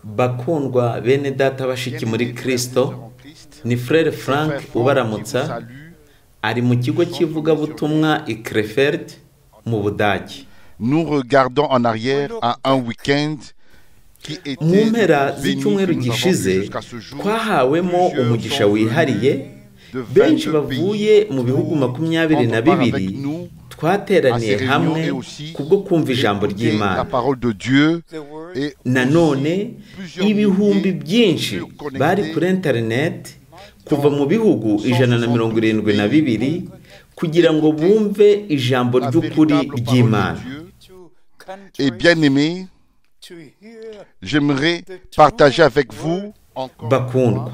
Bakundwa bene data bashiki muri Kristo, ni Frere Frank ubaramutsa, ari mu kigo cy'ivugabutumwa i Krefeld mu Budage. Nous regardons en arrière à un week-end qui était Mu mpera béni z'icyumweru que nous avons eu gishize jusqu'à ce jour. twahawemo Plusieurs umugisha sont wihariye, venus de benshi 22 bavuye pays mu bihugu pour makumyabiri na prendre part bibiri avec nous à twateraniye ces réunions hamwe et aussi kubwo kumva ijambo écouter la ry'Imana. parole de Dieu et Nanone plusieurs ibihumbi milliers byinshi furent connectés bari kuri interineti kuva mu bihugu 172 kugira ngo bumve ijambo la ry'ukuri véritable parole de ry'Imana. Dieu. Et bien-aimés, j'aimerais partager avec vous encore Bakundwa,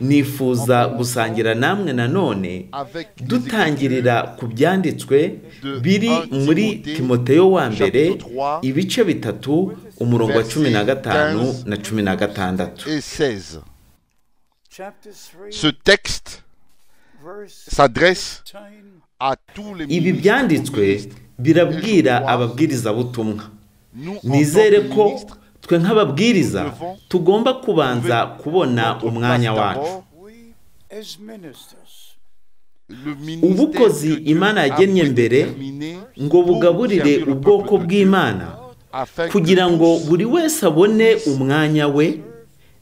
nifuza gusangira namwe nanone avec les dutangirira ku byanditswe biri muri Timoteyo wa mbere ibice 3 umurongo wa 15 na 16. et 16. Ce texte s'adresse à tous les Ibi ministres, aux byanditswe ministres. birabwira ababwirizabutumwa. Nous, en tant Nizere que ko ministres, twe nk'ababwiriza tugomba kubanza kubona notre place umwanya wacu. d'abord, le ministère Ubukozi que Dieu Imana a yagennye mbere prédéterminé ngo pour bugaburire servir le ubwoko peuple de Dieu, bw'Imana afin que kugira ngo tous buri wese abone umwanya we,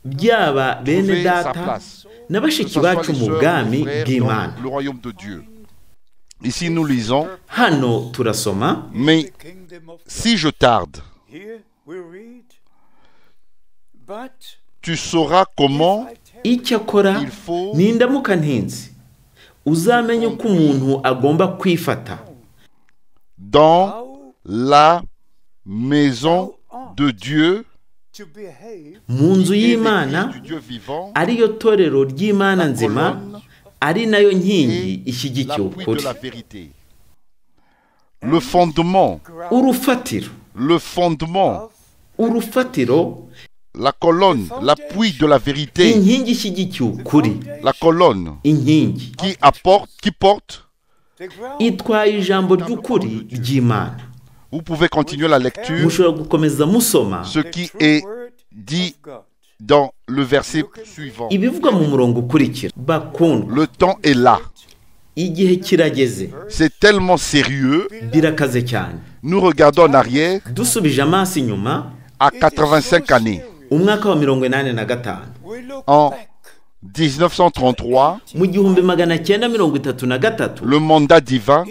byaba bene trouver sa data place, na que bashiki ce soit bacu les mu sœurs, bwami les frères bw'Imana. dans le royaume de Dieu. Ici nous lisons, Hano turasoma mais si je tarde, tu sauras comment icyakora il faut nindamuka ntinze uzamenye uko umuntu agomba kwifata dans la maison de Dieu, mu nzu qui est y'Imana l'église du Dieu vivant, ariyo torero ry'Imana nzima ari nayo nkingi et ishyigikiye l'appui ukuri de la vérité. Le fondement, urufatiro le fondement, urufatiro la colonne, l'appui de la vérité, inkingi ishyigikiye ukuri la colonne inkingi qui apporte, qui porte. Itwaye ijambo ry'ukuri ry'Imana. Vous pouvez continuer la lecture, Mushobora gukomeza musoma ce qui est dit dans le verset suivant. Ibivugwa mu murongo ukurikira. Bakundwa, Le temps est là. igihe kirageze. C'est tellement sérieux. Birakaze cyane. Nous regardons en arrière Dusubije amaso inyuma à 85 années. umwaka wa 85 En 1933, mu 1933 le mandat divin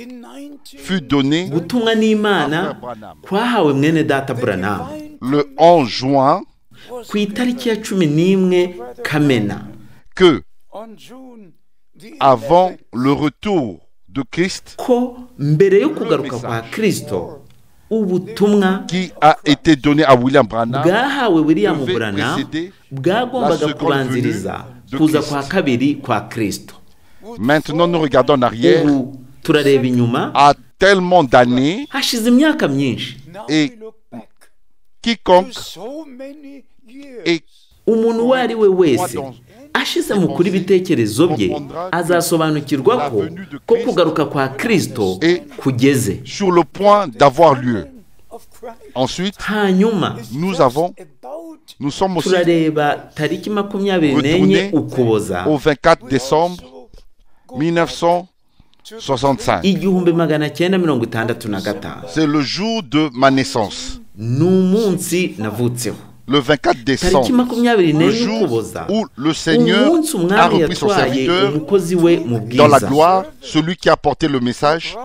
fut donné gutumwa n'Imana kwahawe mwene data Branham le 11 juin ku itariki ya 11 Kamena que, avant le retour de Christ, ko mbere yo kugaruka kwa Kristo ubutumwa qui a été donné à William Branham, bwahawe William devait Branham précéder bwagombaga la seconde kubanziriza venue de kuza Christ. kwa kabiri kwa Kristo. Maintenant, nous regardons en arrière Ubu turareba inyuma à tellement d'années hashize imyaka myinshi et quiconque est umuntu uwo ari we wese ashize mu kuri ibitekerezo bye azasobanukirwa ko kugaruka kwa Kristo kugeze sur le point d'avoir lieu. Ensuite, hanyuma nous sommes aussi turareba tariki 24 Ukuboza au 24 décembre 1965. 1965. C'est le jour de ma naissance. Ni umunsi navutseho. Le 24 décembre, tariki 24 le jour Ukuboza où le Seigneur umunsi a umwami repris son yatwaye serviteur umukozi we mu dans la bwiza gloire, celui qui a porté le message.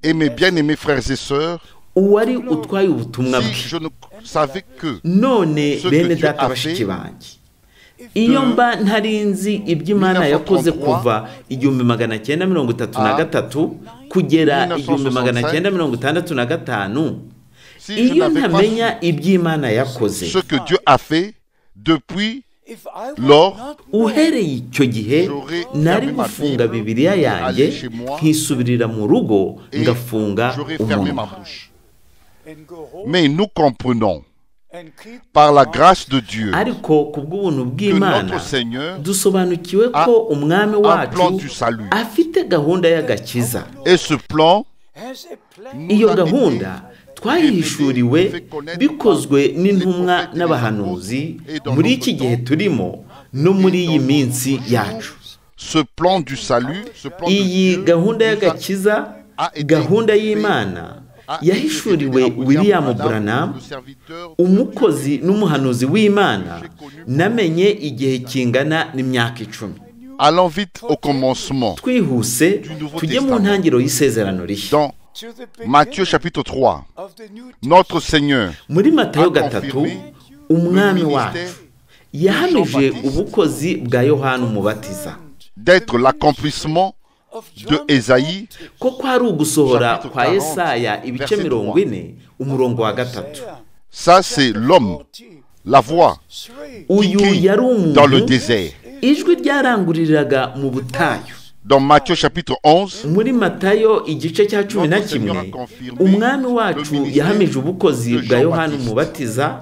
Et mes bien-aimés frères et sœurs, uwari utwaye ubutumwa bwe si je ne savais que none ce que bene Dieu data a bashiki fait banjye iyo mba ntari nzi ibyo Imana yakoze 1933 kuva 1933 kugera 1965 1965 si je iyo n'avais pas ntamenya su ibyo Imana yakoze ce que Dieu a fait depuis lors, uhereye icyo gihe j'aurais nari fermé ma gufunga Bible, Bibiliya yanjye aller chez moi nkisubirira mu rugo et ngafunga j'aurais fermé ma umunwa. bouche. Mais nous comprenons par la grâce de Dieu Ariko ku bw'ubuntu que bw'Imana notre Seigneur dusobanukiwe a ko umwami un plan wacu du salut. afite gahunda y'agakiza. Et ce plan nous Iyo a été gahunda Twayihishuriwe bikozwe n'intumwa n'abahanuzi muri iki gihe turimo no muri iyi minsi yacu. Iyi gahunda y'agakiza, gahunda y'Imana, yahishuriwe William Branham, umukozi n'umuhanuzi w'Imana, namenye igihe kingana n'imyaka 10. Allons vite au commencement. Twihuse tujye mu ntangiriro y'isezerano rishya. Dans Matthieu chapitre 3, notre Seigneur muri Matayo 3, umwami wacu yahamije ubukozi bwa Yohana Umubatiza d'être l'accomplissement de Esaïe, ko kwari ugusohora kwa Yesaya ibice 40 umurongo wa 3. Ça c'est l'homme, la voix uyu yari umuntu dans le désert. Ijwi ryaranguriraga mu butayu. Dans Matthieu chapitre 11, muri Matayo igice cya 11, umwami wacu yahamije ubukozi bwa Yohana Umubatiza,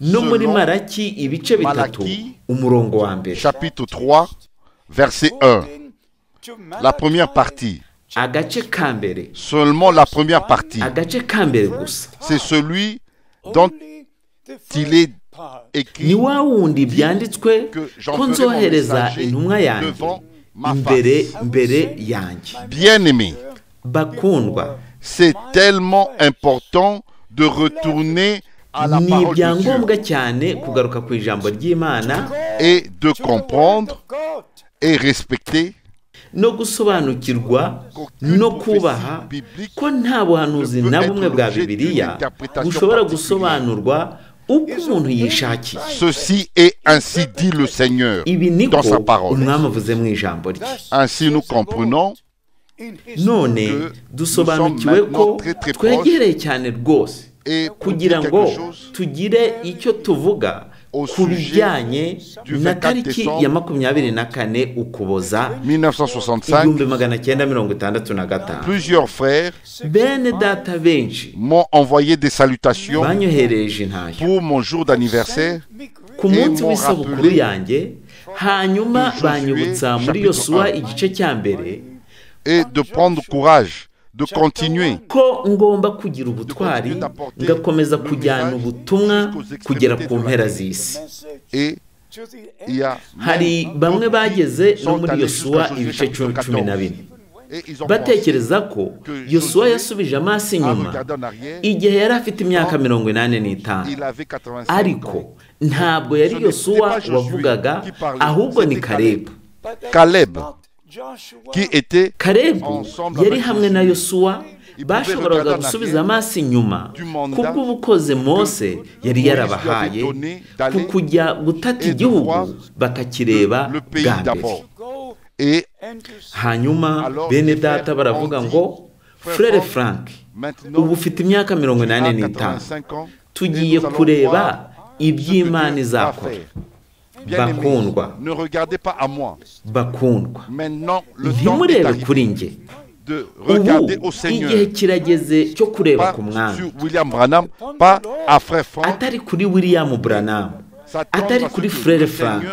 no muri Malaki ibice 3 umurongo wa 1. Chapitre 3 verset 1. La première partie. Agace ka mbere. Seulement la première partie. Agace ka mbere gusa. C'est celui dont il est écrit. Ni wa wundi byanditswe ko nzohereza intumwa yanjye imbere mbere yanjye. Bien-aimé, bakundwa, c'est tellement important de retourner à la ni parole de Dieu ibyangombwa cyane kugaruka ku ijambo ry'Imana et de comprendre et respecter no gusobanukirwa no kubaha ko nta buhanuzi na bumwe bwa Bibiliya bushobora gusobanurwa uko umuntu yishakiye. Ceci est ainsi dit le Seigneur Ibi niko dans sa parole. Umwami avuze mu ijambo rye. Ainsi nous comprenons none dusobanukiwe ko twegereye cyane rwose kugira ngo tugire icyo tuvuga ku bijyanye na tariki ya 24 Ukuboza 1965, 1965. Plusieurs frères bene data benshi m'ont envoyé des salutations banyohereje intashyo pour mon jour d'anniversaire ku munsi w'isabukuru yanjye, hanyuma banyibutsa muri Yosuwa igice cya 1 et de prendre courage, de continuer ko ngomba kugira ubutwari ngakomeza kujyana ubutumwa kugera ku mpera z'isi. Hari bamwe bageze no muri Yosuwa ibice 14 batekereza ko Yosuwa yasubije amaso inyuma igihe yari afite imyaka 85, ariko ntabwo yari Yosuwa wavugaga, ahubwo ni Kalebu. Caleb qui était Kalebu yari hamwe na Yosuwa, bashoboraga gusubiza amaso inyuma kubw'ubukoze Mose yari yarabahaye ku kujya gutata igihugu bakakireba bwa mbere. Hanyuma bene data baravuga ngo Frere Frank, ubu ufite imyaka 85, tugiye kureba iby'Imana izakora. Bakundwa, bakundwa, ntimurebe kuri njye. Ubu igihe kirageze cyo kureba ku mwami, atari kuri William Branham, atari kuri Frere Frank,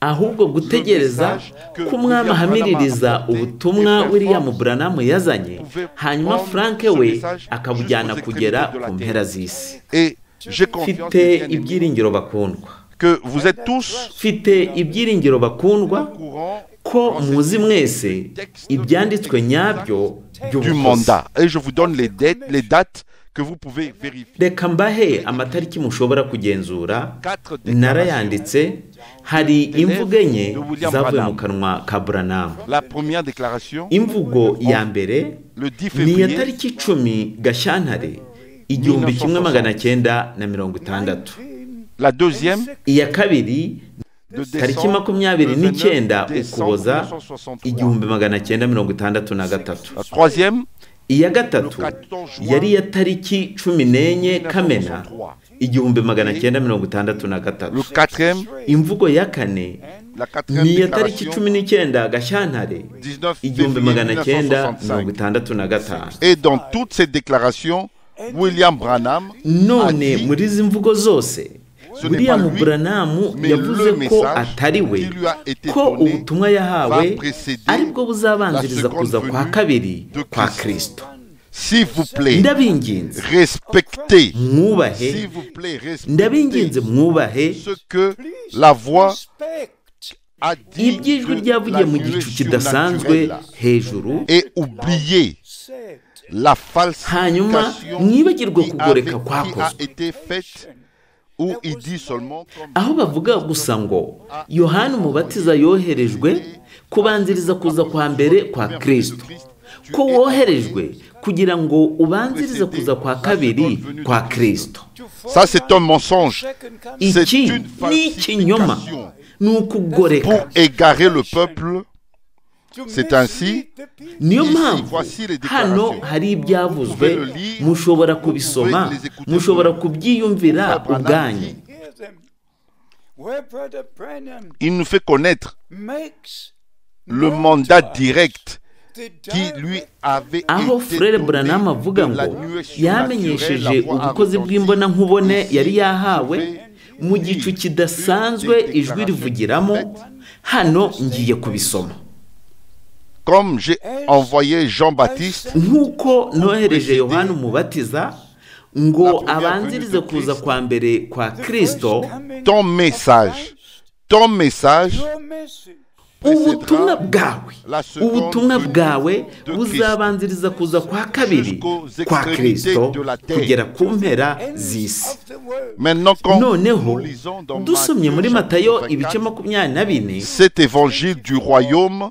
ahubwo gutegereza ko umwami ahamiririza ubutumwa William Branham yazanye, hanyuma Frank we akabujyana kugera ku mpera z'isi. Mfite ibyiringiro bakundwa, que vous êtes tous mfite ibyiringiro bakundwa ko muzi mwese ibyanditswe nyabyo du mandat. Et je vous donne les dates que vous pouvez vérifier. Reka mbahe amatariki mushobora kugenzura, narayanditse. Hari imvugo enye zavuye mu kanwa ka Branham. La première déclaration, imvugo ya mbere ni iya tariki 10 Gashyantare 1960. La deuxième, iya kabiri tariki 29 Ukuboza 1963. La troisième, iya gatatu yari iya tariki 14 Kamena 1963. Le quatrième, imvugo ya kane ni iya tariki 19 Gashyantare 1965. Et dans toutes ces déclarations, William Branham none muri izi mvugo zose William Branham yavuze ko atari we, ko ubutumwa yahawe aribwo buzabanziriza kuza kwa kabiri kwa Kristo. S'il vous plaît, Ndabinginze respectez. mwubahe, S'il vous plaît, respectez ndabinginze mwubahe ce que la voix a dit iby'ijwi de ryavugiye la mu nuée gicu kidasanzwe surnaturelle hejuru, et oubliez la hanyuma falsification mwibagirwe qui kugoreka avait- qui a kwakozwe, été faite où il dit seulement comme aho bavuga gusa ngo Yohana Umubatiza yoherejwe kubanziriza kuza kwa mbere kwa Kristo, ko woherejwe kugira ngo ubanzirize kuza kwa kabiri kwa Kristo. Ça, c'est un mensonge. C'est Iki une ni ikinyoma, falsification ni ukugoreka. pour égarer le peuple. C'est ainsi. Niyo Ici, mpamvu voici les hano déclarations. hari ibyavuzwe, Vous pouvez le lire, mushobora vous kubisoma, pouvez les écouter. mushobora kubyiyumvira Frère Branham ubwanyu. dit, il nous fait connaître le mandat direct qui lui avait Aho été Frere donné Branham avuga de la ngo nuée surnaturelle, yamenyesheje la voix a ubukozi retenti. bw'imbonankubone Ici, yari yahawe je vais mu gicu lire kidasanzwe, une ijwi rivugiramo, déclaration hano ngiye kubisoma. Comme j'ai envoyé Jean-Baptiste Nk'uko nohereje Yohana Umubatiza ngo La première abanzirize venue de kuza Christ. kwa mbere kwa Kristo, ton message, ton message ubutumwa précédera bwawe, la seconde ubutumwa venue bwawe de Christ buzabanziriza kuza kwa kabiri jusqu'aux kwa extrémités Kristo de la terre. kugera ku mpera z'isi. Maintenant, quand nous Noneho lisons dans dusomye Matthieu muri Matayo chapitre ibice 24, 24, cet évangile du royaume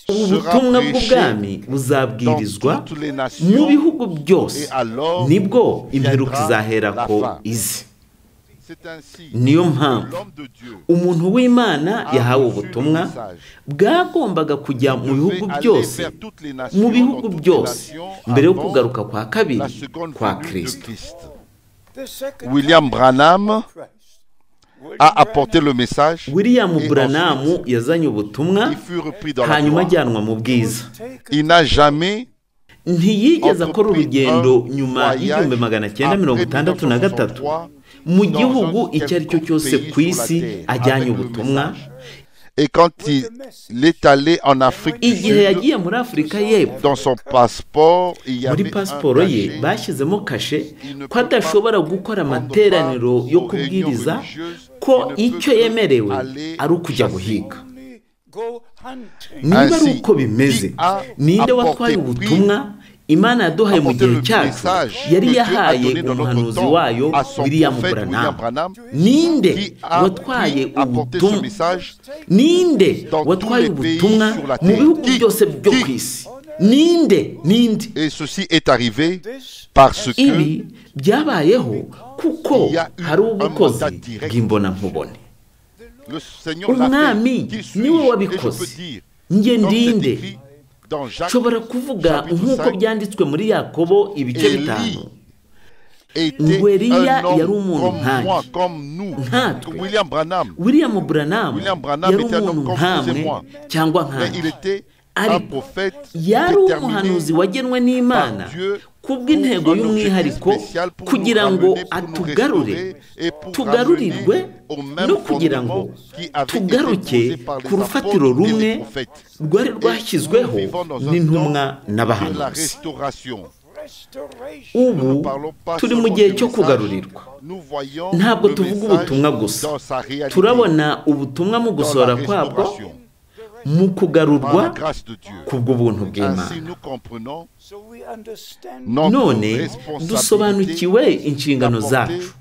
sera ubutumwa prêché bw'ubwami dans buzabwirizwa toutes les mu nations bihugu byose, et alors nibwo imperuka viendra izahera la ko fin. izi. C'est ainsi Niyo que mpamvu l'homme de Dieu umuntu w'Imana a yahawe reçu le ubutumwa message. bwagombaga kujya mu bihugu Devait aller byose, vers toutes les mu nations, dans bihugu toutes les byose nations, mbere yo avant kugaruka kwa kabiri la seconde kwa venue de Kristo. Christ. William Branham a apporté le message. William Et Branham ensuite, yazanye ubutumwa, il fut repris dans la hanyuma gloire. ajyanwa mu bwiza. Il n'a jamais Ntiyigeze akora entrepris urugendo un nyuma voyage y'1963 après mu 1963 gihugu dans un icyo ari cyo quelconque cyose pays ku sur la isi terre ajyanye avec le ubutumwa. message. Et quand il est allé en Afrique du Igihe Sud, yagiye muri Afurika y'Epfo, dans son passeport, il y muri avait un pasiporo ye cachet. bashyizemo kashe Il ne ko peut pas adashobora gukora prendre amateraniro part yo aux réunions kubwiriza, religieuses. ko Il ne peut icyo que yemerewe aller ari ukujya chasser. guhiga. Niba ari Ainsi, uko bimeze, qui a ninde watwaye apporté ubutumwa Imana yaduhaye mu apporté gihe le cyacu message yari que Dieu a yahaye donné dans notre umuhanuzi temps wayo à son William prophète William Branham? Branham, Ninde qui a watwaye pu apporter ce ubutumwa? message Ninde dans tous watwaye les pays ubutumwa sur la mu terre? bihugu Qui? byose byo Qui? ku isi? Ninde? Ninde? Et ceci est arrivé parce que Ibi byabayeho kuko il y a eu hari un ubukozi mandat direct. bw'imbonankubone. Le Seigneur l'a Umwami fait. Qui suis-je? niwe Et je peux wabikoze. dire, Njye comme c'est ndinde? écrit dans Jacques, Nshobora kuvuga chapitre nk'uko 5, byanditswe muri Yakobo ibice Élie 5, était ngo Eliya un homme yari umuntu comme nkanjye, moi, comme nous. nkatwe. William Branham, William Branham William Branham yari était un homme umuntu comme vous et nkamwe moi. cyangwa Mais il nkanjye, était un ariko prophète yari déterminé umuhanuzi wagenwe n'Imana par Dieu kubw'intego pour un y'umwihariko objectif spécial pour nous kugira ngo ramener, pour nous atugarure, restaurer et pour tugarurirwe ramener au même no kugira ngo fondement qui avait été tugaruke posé par les ku rufatiro apôtres et rumwe les prophètes. rwari Et nous rwashyizweho vivons dans un n'intumwa temps de la n'abahanuzi. restauration. Ubu Nous ne parlons pas turi mu seulement gihe du cyo message, kugarurirwa. nous voyons Ntabwo le tuvuga message ubutumwa gusa, dans sa réalité, turabona ubutumwa mu dans la gusohora kwabwo, restauration, mu par kugarurwa la grâce de Dieu. kubw'ubuntu bw'Imana. Ainsi, nous comprenons notre None responsabilité dusobanukiwe inshingano d'apporter zacu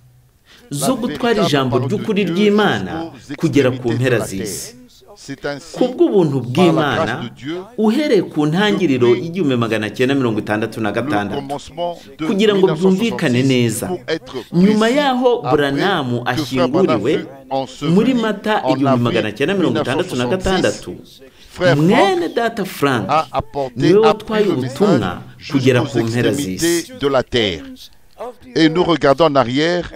zo gutwara ijambo ry'ukuri ry'Imana kugera ku mpera z'isi. C'est ainsi, Kubw'ubuntu par la bw'Imana, grâce de Dieu, uhereye ku ntangiriro y'1966, le commencement de kugira ngo byumvikane 1966, neza, pour être nyuma précis, y'aho après Branham que Frère Branham ashyinguriwe fut enseveli muri Mata en avril 1966, 1966, Frère Frank mwene data Frank a apporté, niwe a pris watwaye le ubutumwa message kugera jusqu'aux ku mpera z'isi. extrémités de la terre. Et nous regardons en arrière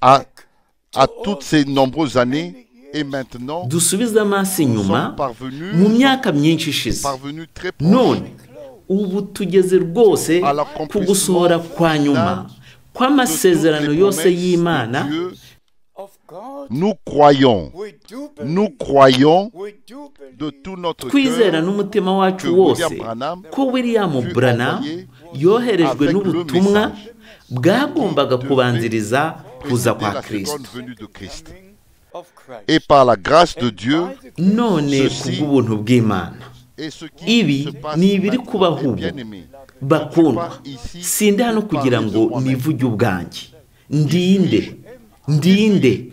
à toutes ces nombreuses années, et maintenant, Dusubize amaso nous inyuma sommes parvenus, mu myaka myinshi ishize, parvenus très proches none ubu tugeze rwose à ku l'accomplissement gusohora kwa nyuma final de kw'amasezerano toutes les yose promesses y'Imana de Dieu Nous croyons, nous croyons de tout notre Twizera cœur n'umutima wacu que wose William Branham ko William fut Branham envoyé yoherejwe avec le n'ubutumwa message bwagombaga qui kubanziriza kuza précéder kwa la Kristo. seconde venue de Christ. Et par la grâce de Dieu, None Ceci kubw'ubuntu bw'Imana, et ce qui ibi se passe ni ibiri maintenant kubaho est ubu. bien aimé. Bakundwa, sindi hano kugira ngo nivuge ubwanjye. Ndinde, ndinde,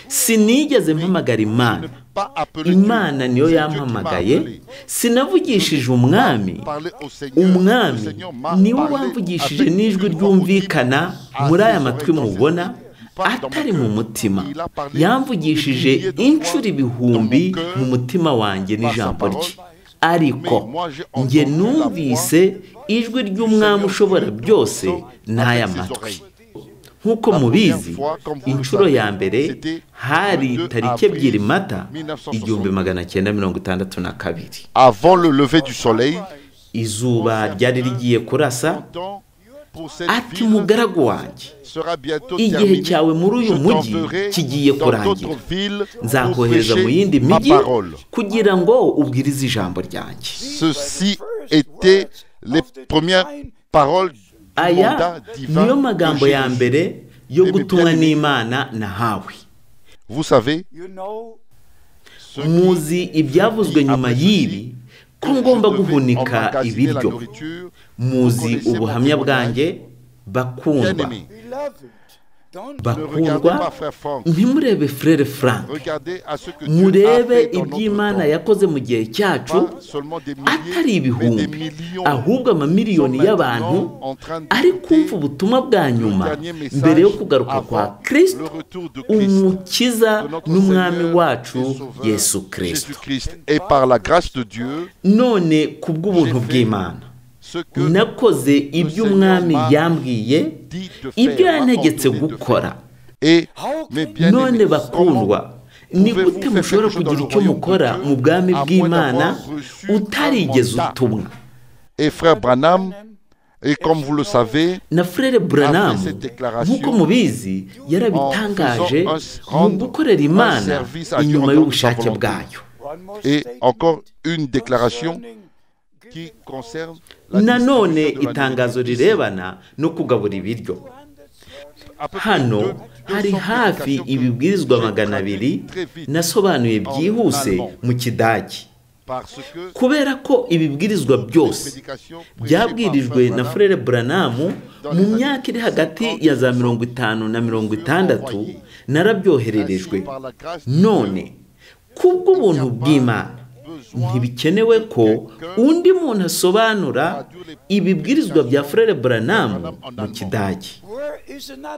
sinigeze mpamagara Imana. Ne pas appeler Imana Dieu. niyo C'est Dieu qui m'a yampamagaye. appelé. Sinavugishije umwami. Parler au Seigneur. Le Umwami Seigneur m'a niwe parlé wamvugishije avec n'ijwi une voix ryumvikana audible à muri aya ses matwi oreilles dans ses mubona, oreilles, pas dans mon atari mu cœur. mutima. Il a parlé Yamvugishije des milliers de inshuro fois ibihumbi dans mon cœur mu mutima wanjye par sa n'ijambo parole. rye, ariko Mais moi, j'ai njye entendu la numvise ijwi ry'umwami Seigneur ushobora Dieu byose tout-puissant n'aya avec ses matwi. oreilles. Nk'uko La mubizi, première fois, comme vous le inshuro savez, ya mbere c'était hari le 2 tariki avril 2 Mata 1962. 1962. Avant le lever du soleil, Izuba ryari rigiye kurasa. temps pour cette Ati ville mugaragu wanjye, sera bientôt igihe terminé. cyawe muri uyu Je mujyi t'enverrai kigiye dans kurangira. d'autres villes pour Nzakohereza mu prêcher yindi ma mijyi parole. kugira ngo ubwirize ijambo ryanjye. Ceci était les premières paroles du Aya mandat divin niyo que magambo j'ai ya reçu. mbere yo Et mes gutumwa bien-aimés, n'Imana nahawe. Vous savez, ce qui Muzi ibyavuzwe dit nyuma après y'ibi, ceci, ko que je ngomba devais guhunika emmagasiner la ibiryo. nourriture. Muzi Vous connaissez mon ubuhamya bwanjye, bakundwa. Bien-aimés, ne Bakundwa, regardez pas frère Frank, ntimurebe frere Frank, regardez à ce que Dieu a murebe fait dans notre iby'Imana temps. yakoze mu gihe cyacu, Pas seulement des milliers, atari mais des ibihumbi, millions ahubwo amamiliyoni sont y'abantu maintenant en train ari d'écouter kumva ubutumwa bwa le nyuma dernier message mbere yo kugaruka kwa avant Kristo, le retour de Christ, umukiza de notre n'umwami Seigneur wacu et Sauveur Yesu Kristo. Jésus-Christ. Et par la grâce de Dieu, None kubw'ubuntu J'ai fait bw'Imana, ce que nakoze ibyo umwami yambwiye, dit de ibyo faire, m'a yantegetse ordonné de gukora. faire. Et, mes None bien-aimés, bakundwa, ni pouvez-vous gute faire mushobora quelque chose dans kugira le icyo royaume de mukora Dieu mu bwami à moins bw'Imana d'avoir reçu un utarigeze mandat? utumwa? Et frère Branham, et comme vous le savez, Na frere Branham, Après cette déclaration, nk'uko mubizi, yarabitangaje en faisant un- mu gukorera un Imana service à Dieu inyuma en dehors de sa y'ubushake volonté. bwayo. Et encore une déclaration qui concerne la Nanone distribution de la itangazo nourriture ici. rirebana no kugabura ibiryo. À peu près Hano hari 200 hafi prédications que ibibwirizwa j'ai 200 traduites très vite nasobanuye byihuse allemand. mu Kidage, parce que kubera ko ibibwirizwa toutes les byose prédications prêchées par byabwirijwe frère na Branham frere Branham mu myaka iri hagati ya za 50 na 60 narabyohererejwe. ainsi par la grâce de Dieu, None kubw'ubuntu bw'Imana ntibikenewe ko undi muntu asobanura ibibwirizwa bya frere Branham mu Kidage.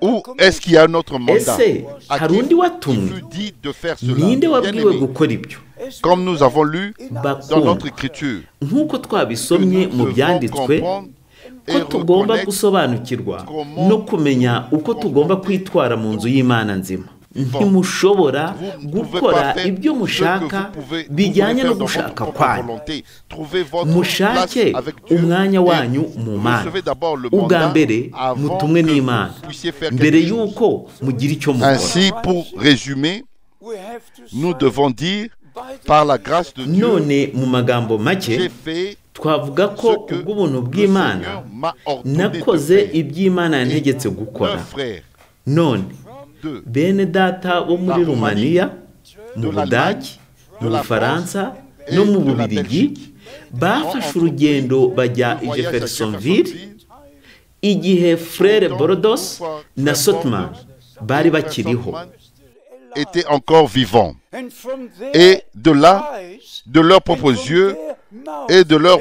Où est-ce qu'il y a un autre mandat? Ese À hari qui undi watumwe? il fut dit de faire cela? Ninde wabwiwe Bien-aimés, gukora ibyo? comme nous avons lu dans Bakundwa, notre écriture, nk'uko que twabisomye nous mu devons byanditswe, comprendre ko et tugomba reconnaître gusobanukirwa no kumenya uko tugomba kwitwara mu nzu y'Imana nzima. Ntimushobora Vous ne pouvez gukora pas faire ibyo ce que mushaka vous pouvez, vous bijyanye voulez no faire dans votre gushaka propre kwanyu. volonté. Trouvez votre Mushake place avec Dieu umwanya et wanyu mu Mana. recevez d'abord le Ubwa mandat mbere avant mutumwe que n'Imana vous puissiez faire mbere quelque chose. y'uko mugira icyo mukora. Ainsi, pour résumer, nous devons dire, par la grâce de Dieu, None mu magambo make, j'ai fait twavuga ko ce que kubw'ubuntu le bw'Imana Seigneur m'a ordonné de nakoze faire. iby'Imana yantegetse Et gukora. un frère, None deux, bene data bo muri La Roumanie, Rumaniya, mu de l'Allemagne, Budage, mu de la Bufaransa France no mu et de la Bubiligi Belgique bafashe urugendo bajya le i voyage à Jeffersonville Jeffersonville, igihe frere autant Borodos où frère na Sotman Bordos bari et frère bakiriho. Sotman étaient encore vivants. Et de là, de leurs propres yeux et de leur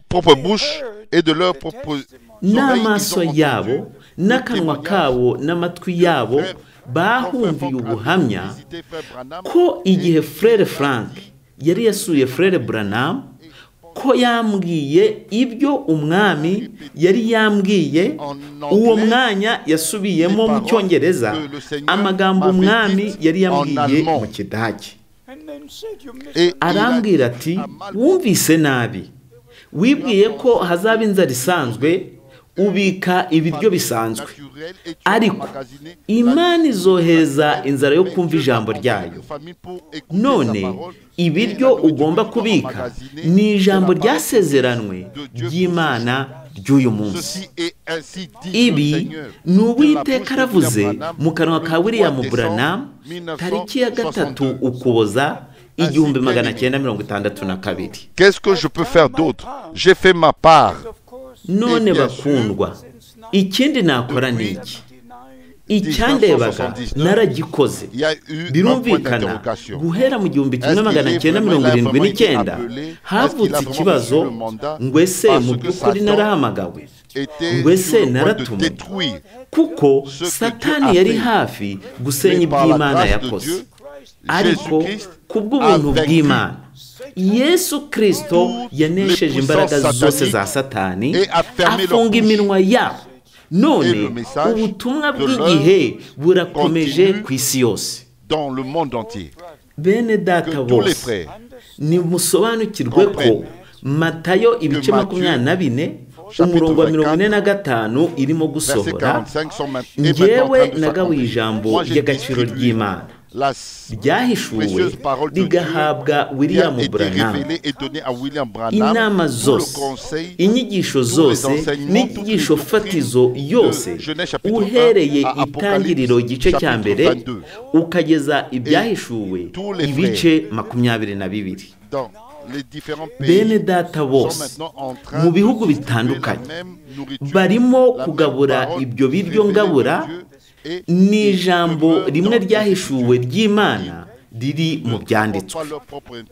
propre bouche et de leurs propres oreilles, ils ont N'amaso entendu yabo le n'akanwa témoignage kabo n'amatwi yabo frère- bahumviye quand frère Frank ubuhamya avait visité frère Branham ko et igihe frere Frank yari yasuye frere Branham, ko yambwiye ibyo umwami yari yambwiye. Uwo mwanya yasubiyemo mu Cyongereza amagambo umwami yari yambwiye mu Kidage. Et il a Arambwira ati a mal wumvise nabi, wibwiye ko hazaba inzara isanzwe, Ubika ibiryo bisanzwe, ariko Imana izohereza inzara yo kumva ijambo ryayo. None ibiryo ugomba kubika ni ijambo ryasezeranwe ry'Imana ry'uyu munsi. Ibi ni Uwiteka aravuze mu kanwa ka William Branham tariki ya 3 Ukuboza 1962. Qu'est-ce que je peux faire d'autre? J'ai fait ma part. None bakundwa, ikindi nakora ni iki? Icyandebaga naragikoze. Birumvikana guhera mu 1979 havutse ikibazo ngo ese mu by'ukuri narahamagawe, ngo ese naratumwe, kuko Satani yari hafi gusenya iby'Imana yakoze. Ariko kubw'ubuntu bw'Imana, Yesu Kristo yanesheje imbaraga zose za Satani, afunga iminwa yabo. None ubutumwa bw'igihe burakomeje ku isi yose. Bene data bose, nimusobanukirwe ko Matayo ibice 24 umurongo wa 45 irimo gusohora. Njyewe nagabuye ijambo ry'agaciro ry'Imana ryahishuwe rigahabwa William Branham. Inama zose, inyigisho zose n'inyigisho fatizo yose, uhereye itangiriro igice cya mbere ukageza ibyahishuwe ibice 22. Bene data bose mu bihugu bitandukanye barimo kugabura ibyo biryo ngabura. Ni ijambo rimwe ryahishuwe ry'Imana riri mu byanditswe.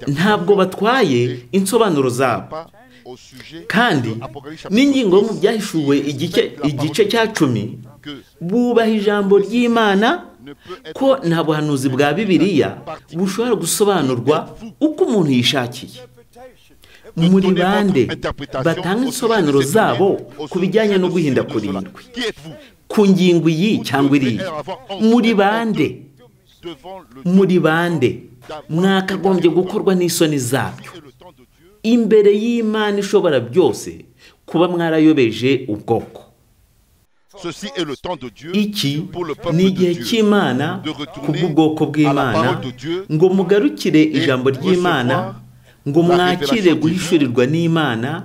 Ntabwo batwaye insobanuro zabo. Kandi n'ingingo yo mu byahishuwe igice cya 10 bubaha ijambo ry'Imana ko nta buhanuzi bwa Bibiliya bushobora gusobanurwa uko umuntu yishakiye. Muri bande batanga insobanuro zabo ku bijyanye no guhinda kurindwi, ku ngingo iyi cyangwa iriya? Muri bande? Muri bande mwakagombye gukorwa n'isoni zabyo imbere y'Imana ishobora byose kuba mwarayobeje ubwoko. Iki ni igihe cy'Imana kubw'ubwoko bw'Imana, ngo mugarukire ijambo ry'Imana, ngo mwakire guhishurirwa n'Imana,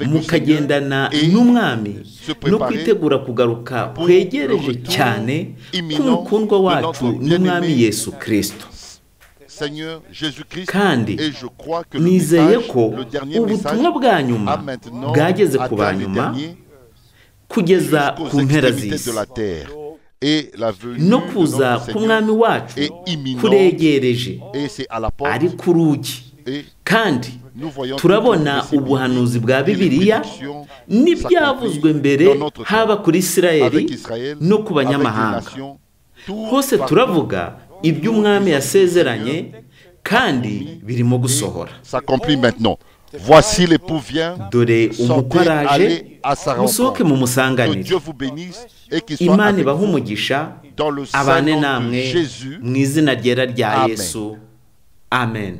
mukagendana n'Umwami no kwitegura kugaruka kwegereje cyane k'umukundwa wacu n'Umwami Yesu Kristo. Kandi nizeye ko ubutumwa bwa nyuma bwageze ku banyuma kugeza ku mpera z'isi, no kuza k'Umwami wacu kuregereje, ari ku rugi. Kandi turabona ubuhanuzi bwa Bibiliya n'ibyavuzwe mbere haba kuri Isirayeli no ku banyamahanga. Hose turavuga iby'Umwami yasezeranye kandi birimo gusohora. Dore umukwe araje, musohoke mumusanganire. Imana ibahe umugisha, abane namwe mu izina ryera rya Yesu. Amen.